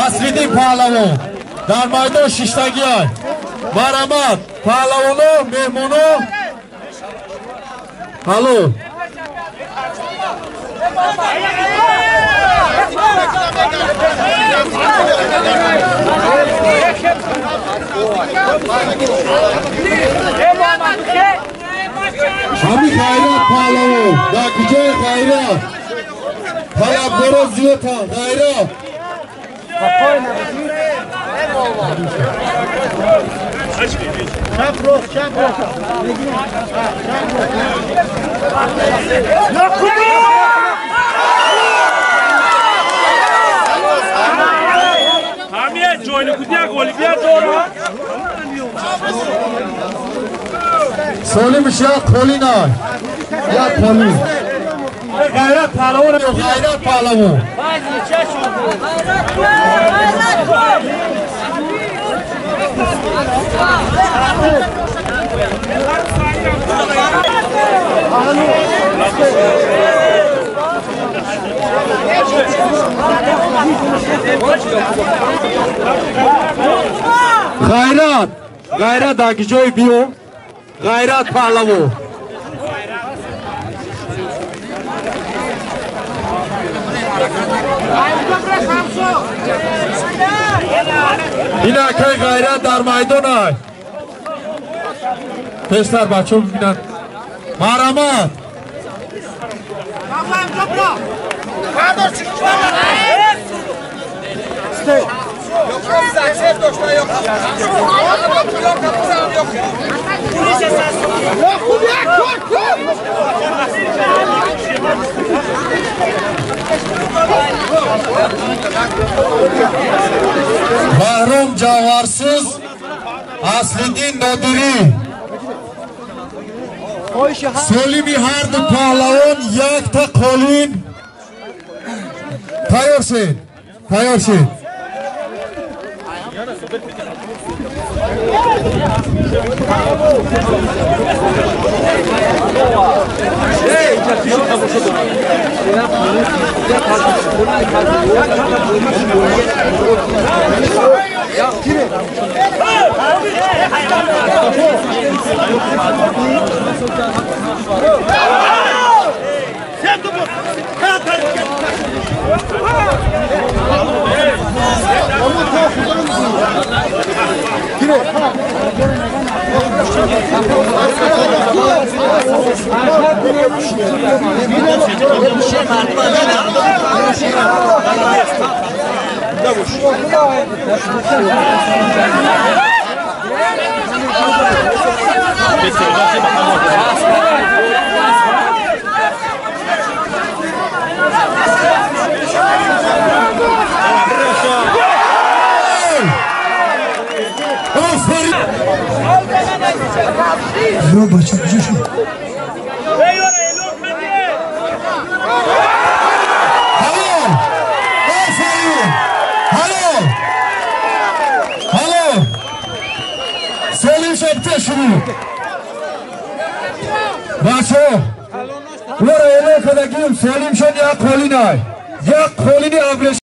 Аслиддин паҳлавон дар майдон шиштагиай. Марҳамат, паҳлавоно, меҳмоно. Ҳало. Ҳами ғайрат паҳлавон, дар куҷои ғайрат? Талабдоро зиёдтан, ғайрат. Чап рост, чап рост. Ҳамия ҷойникудия ғолибият дорад. Солимш як қолинай. Як қолин. Ғайрат паҳлавон, ғайрат паҳлавон. Ғайрат, ғайрат дар куҷои биё? Ғайрат паҳлавон. Ин акай ғайрат дар майдон ай. Пештар бачаҳо бибинанд. Марҳамат. Баҳром Ҷавҳарсӯз, Аслиддин Нодирӣ. Солими ҳарду паҳлавон якта қолин. Тайёр шед, тайёр шед. Бачо, ура элон кадагим, солим шон як қолинай. Як қолини абреш.